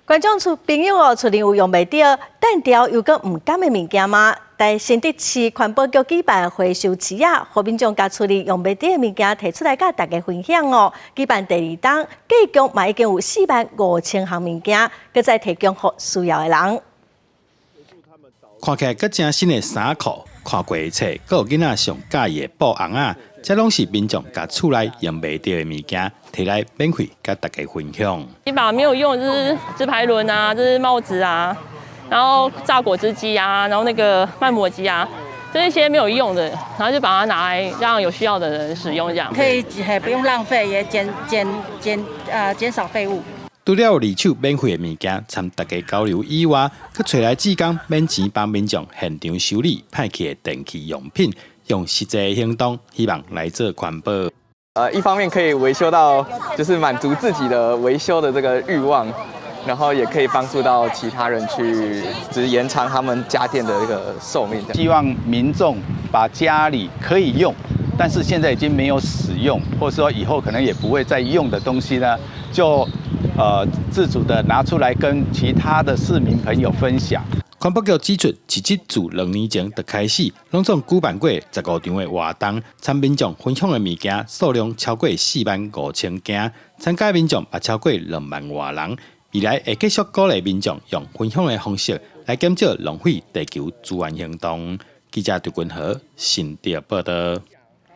觀眾厝朋友哦，厝裡有用袂著、單調又閣毋甘的物件嗎？佇新竹市環保局舉辦回收市仔，予民眾共厝裡用袂著的物件提出來佮大家分享哦。舉辦第二冬，計共嘛已經有4萬5千項物件，閣再提供予需要的人。看起來閣誠新的衫褲，看過的冊，閣有囡仔上佮意的布尪仔，這攏是民眾共厝內用袂著的物件，提來免費佮大家分享。你把沒有用，就是直排輪啊，這是帽子啊，然後榨果汁機啊，然後那個慢磨機啊，這一些沒有用的，然後就把它拿來讓有需要的人使用，這樣可以不用浪費，也減少廢物。除了二手免費的物件，參大家交流以外，閣揣來志工免錢幫民眾現場修理歹去的電器用品，用實際行動，希望來做環保。一方面可以維修到，就是滿足自己的維修的這個慾望，然後也可以幫助到其他人去，就是延長他們家電的一個壽命。希望民眾把家裡可以用，但是現在已經沒有使用，或者說以後可能也不會再用的東西呢，就自主的拿出來跟其他的市民朋友分享。環保局指出，市集自2年前就開始，攏總舉辦過15場的活動，參民眾分享的物件數量超過4萬5千件，參加民眾也超過2萬外人。未來會繼續鼓勵民眾用分享的方式來減少浪費地球資源行動。記者張君和新竹報導。